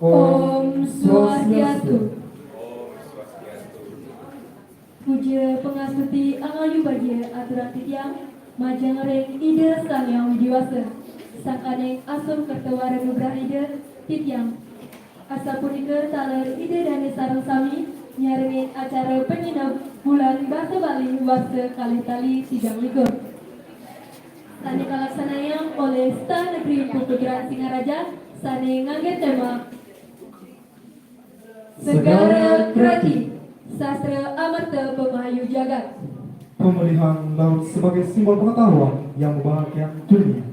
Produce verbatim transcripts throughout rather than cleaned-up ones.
Om Swastiastu. Puja pangastuti angayubagia aturang titiang, majeng ring Ida Sang Hyang Widhi Wasa. Sangkaning asung kerta wara nugrahan Ida, titiang asapunika taler Ida Dane sareng sami nyarengin acara panyineb Bulan Basa Bali Wasa kalih tali tigang likur. Sane kalaksanayang olih Stan Negeri Puputran Singaraja sane ngangge tema Segara Krati, Sastra Amerta Pemahayu Jagat. Pemulihan laut sebagai simbol pengetahuan yang membahagiakan dunia.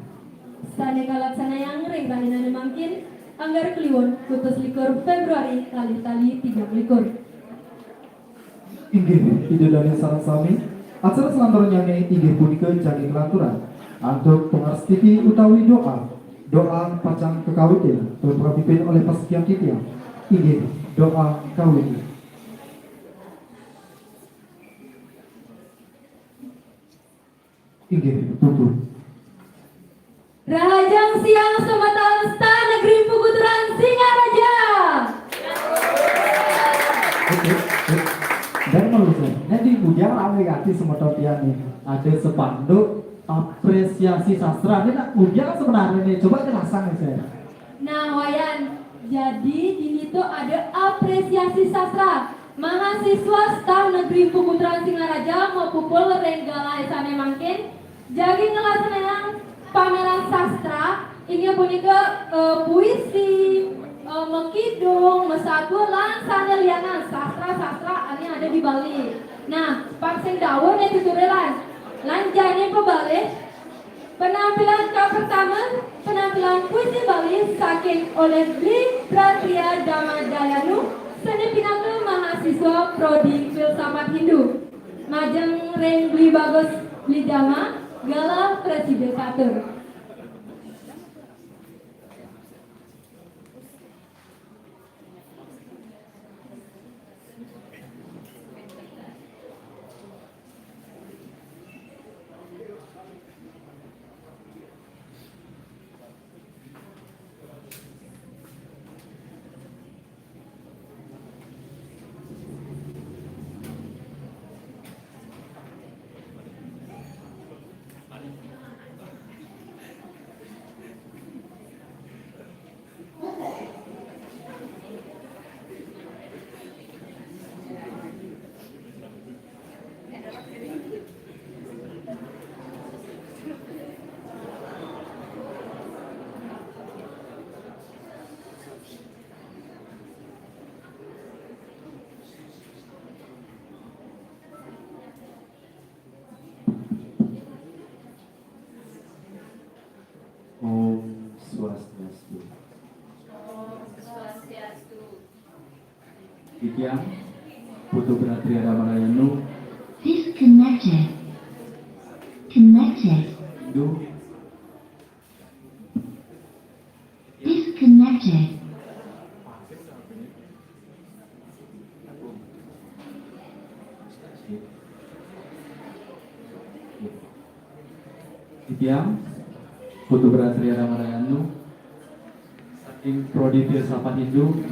Sane kalaksanayang ring rahinane mangkin, Anggara Kliwon, kutus likur Februari, kalih tali tigang likur. Inggih, Ida Dane sareng sami, acara salanturnyane inggih punika jagi kalanturan antuk pangarastiti utawi doa. Doa pacang kakawitin tur kapimpin olih pasekian titiang. Inggih, doa kawiti. Inggih, putu. Rahajeng siang semeton Stan Negeri Puputuran Singaraja. Oke, oke. Dan malu saya, nanti bujang rame ati semeton tiang nih. Ada spanduk apresiasi sastra. Ini nak bujang sebenarnya nih. Coba jelaskan nih saya. Nah, Wayan, jadi dini tuh ada apresiasi sastra. Mahasiswa Stan Negeri Puputuran Singaraja mapupul ring galah sane mangkin, jagi nglaksanayang pameran sastra, inggih punika, eh, puisi, eh, makidung, masatua, lan sane lianan sastra-sastra ane ada di Bali. Nah, pang sing dawur ne tuture lan, lan jane pabalih, penampilan kapertama, penampilan puisi Bali saking olih Bli Bratria Dama Dayanu, sane pinaka mahasiswa Prodi Filsafat Hindu. Majeng ring Bli Bagus Bli Dama, galah prasida katur. Om Swastiastu. Om Swastiastu. Titiang, Putu Bratria Dama Dayanu. Disconnected. Connected. Hindu. Disconnected. Titiang, Putu Bratria Dama Dayanu, saking Prodi Filsafat Hindu,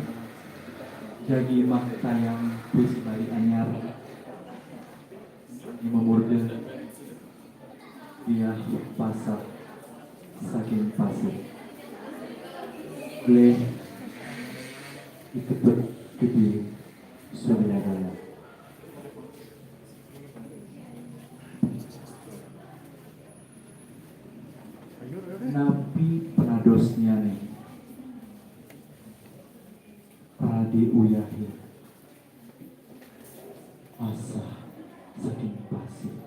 jagi maktayang puisi Bali anyar, ane mamurda Diah Pasah saking Pasih. Beli ikepet gede Surya Daya. Napi penadosnya nih? Pradé uyahé asah saking pasih.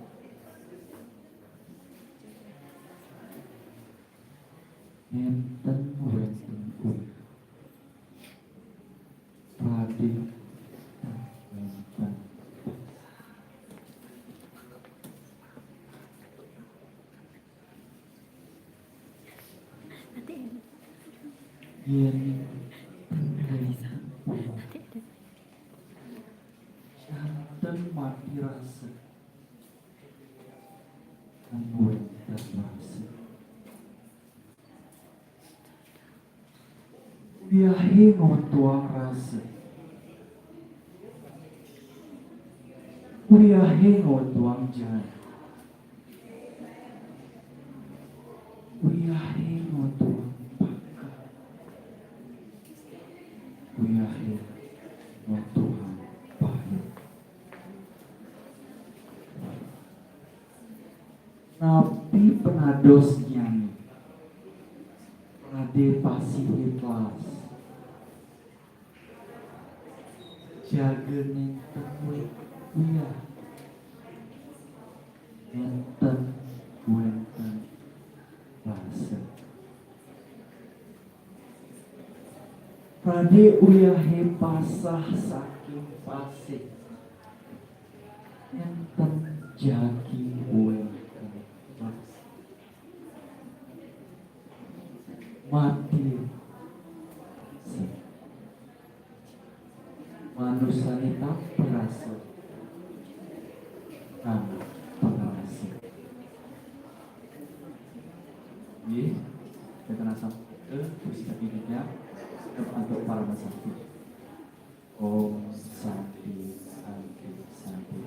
Nénten wénten uyah. Pradé wénten. Yén janten mati rasa, mungguing dan rasa. Uyahé ngotuang rasa. Uyahé ngotuang jani. Uyahé ngotuang pakat. Uyahé ngotuang payun. Napi penados jani? Pradé pasihé telas. Jaga nénten wé-, uyah. Nénten wénten rasa. Pradé uyahé pasah saking pasih. Nénten jagi wénten rasa. Mati. Manusané tanpa rasa. Tanpa rasa. Nggih, kita nasam ke posisi ketiga untuk para sakti. Om Santi, Santi, Santi.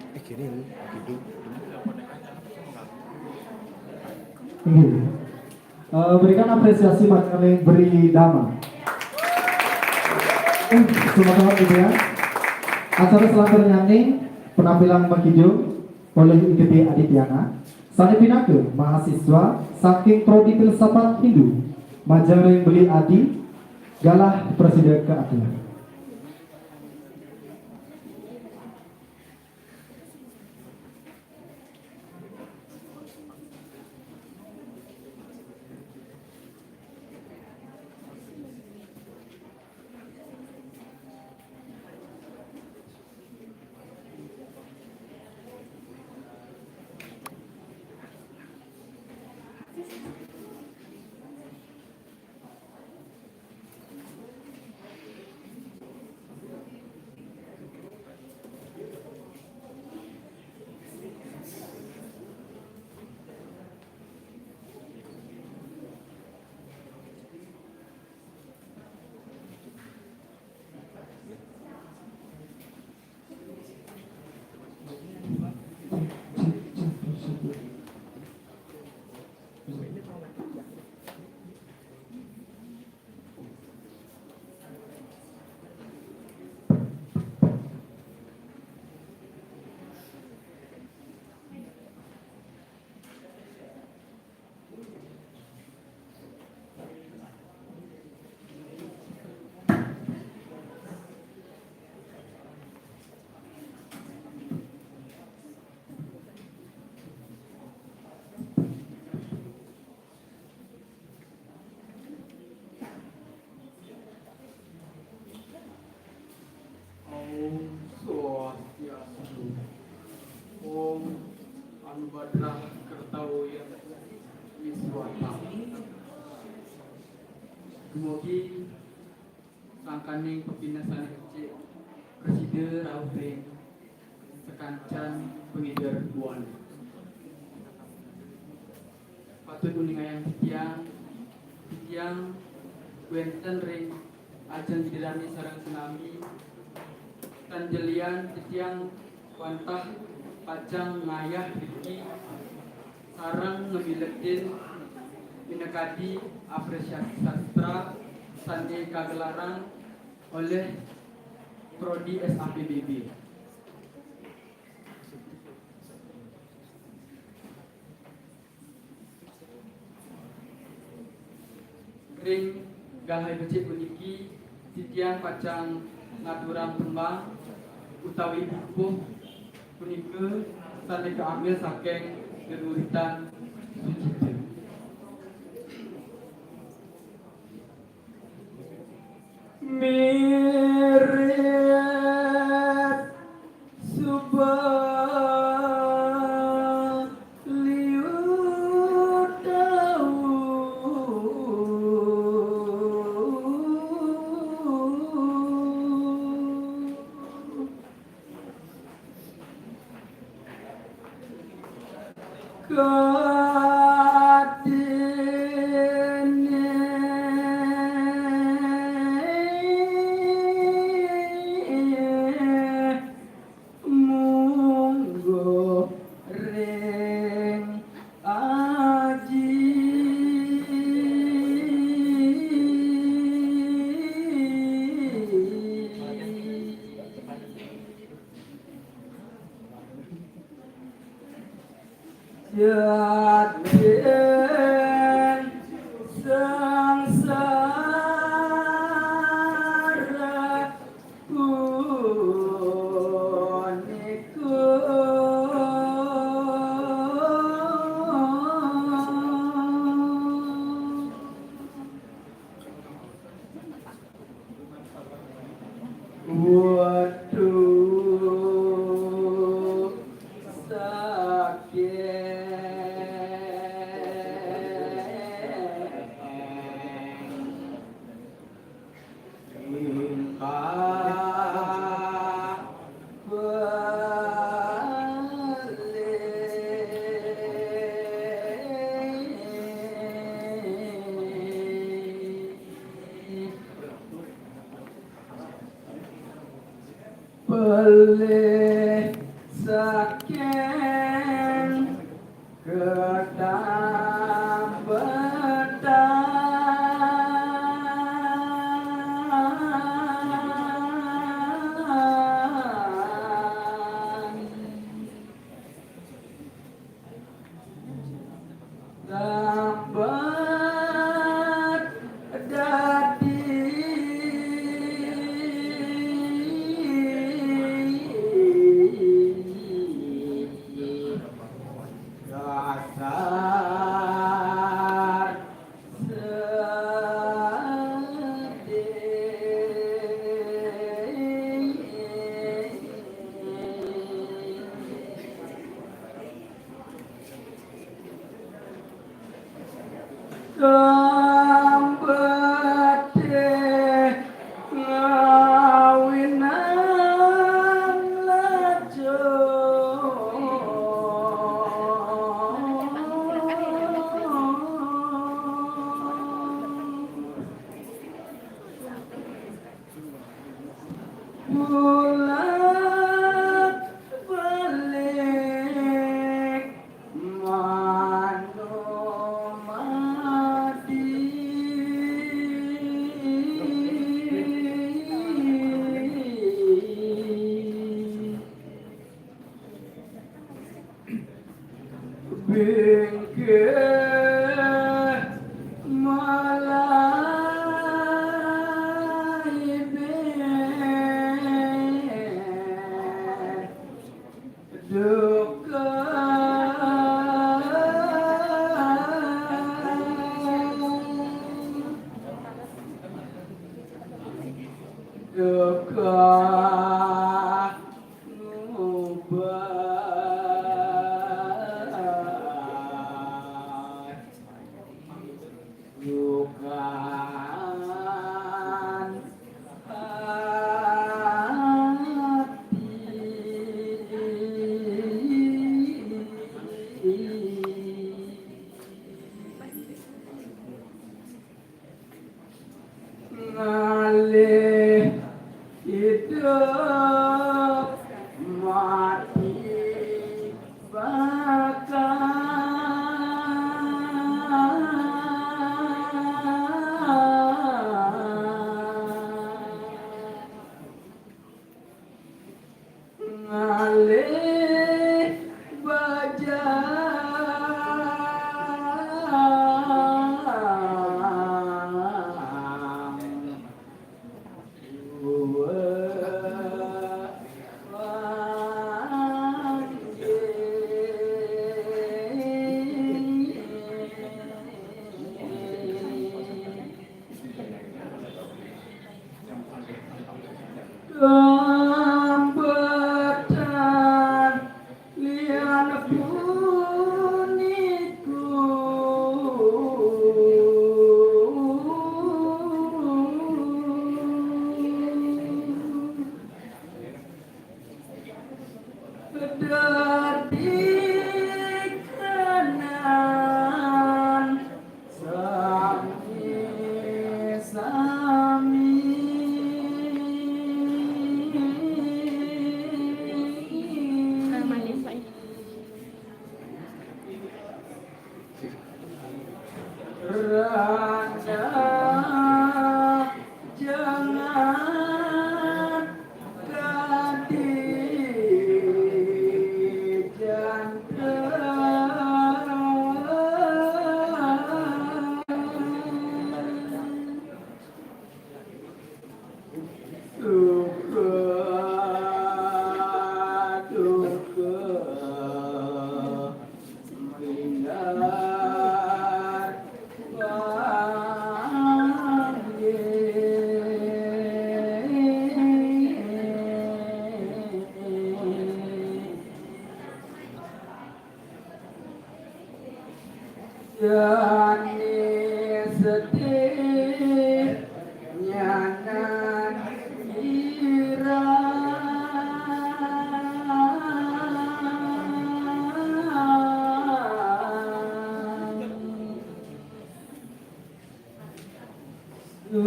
Eh, gini, gitu. Iya. Eh, berikan apresiasi Mak Erling beri dama. Eh, selamat malam, gitu ya. Acara selanjutnya nih, penampilan Mbak Kijung oleh I P B Adityana. Sané pinaka mahasiswa saking Prodi Filsafat Hindu, majeng ring beli adi, galah prasida ka atur. Om Swastiastu. Om Anubhadrah Kertawoya Miswata. Dumugi sangkaning pepineh sane becik, prasida rauh ring sakancan pangider buana. Patut uningayang titiang, titiang wenten ring ajeng Ida Dane sareng sinami, tan jelian titiang wantah pacang ngayah driki sareng ngamiletin minakadi apresiasi sastra sane kagelarang olih Prodi S A P B B. Ring galah becik puniki, titiang pacang ngaturang tembang utawi pupuh punika sane kaambil saking geguritan Sucita. Miret suba liu daun. Kadene munggo ring aji. Jatin sangsara punika. Waduh, sakit. Ingkang pelih saking ketambetan. Tambet dadi dasar sedih. Tambetih ngawinan lajur. Bolak-balik manumadi. Bingkih malai bing duka. Duka ngubah dukan hati. Ngalih idup mati bakal. Ngalih bajang dua panggih. Tambatan liyan puniku dadi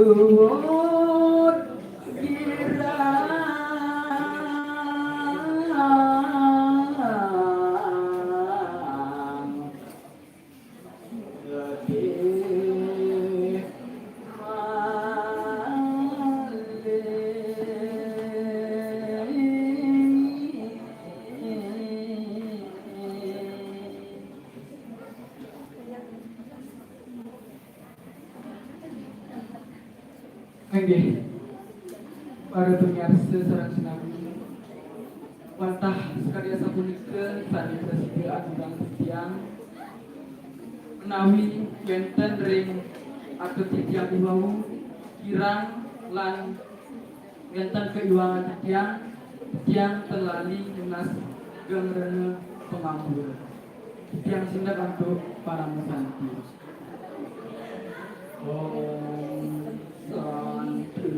Luhur girang. Inggih, para pamiarsa sareng sinami, wantah sakadi asapunika sané prasida aturang titiang, menawi wénten ring atur titiang iwau kirang lan wénten kaiwangan titiang, titiang ten lali nunas geng rena pangampura. Titiang sindep antuk paramasanti. Om Santi,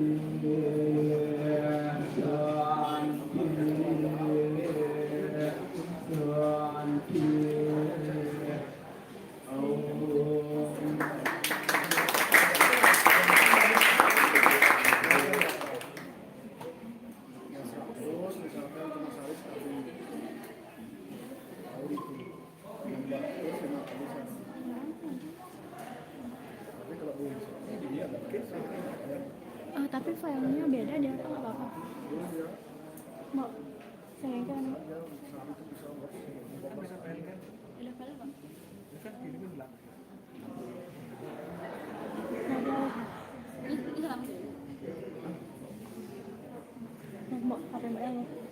Santi, Santi. Om. Ah, tapi filenya beda deh, apa nggak apa-apa? Mau saya kan. Udah, Pak. Mau, mau, apa yang mau?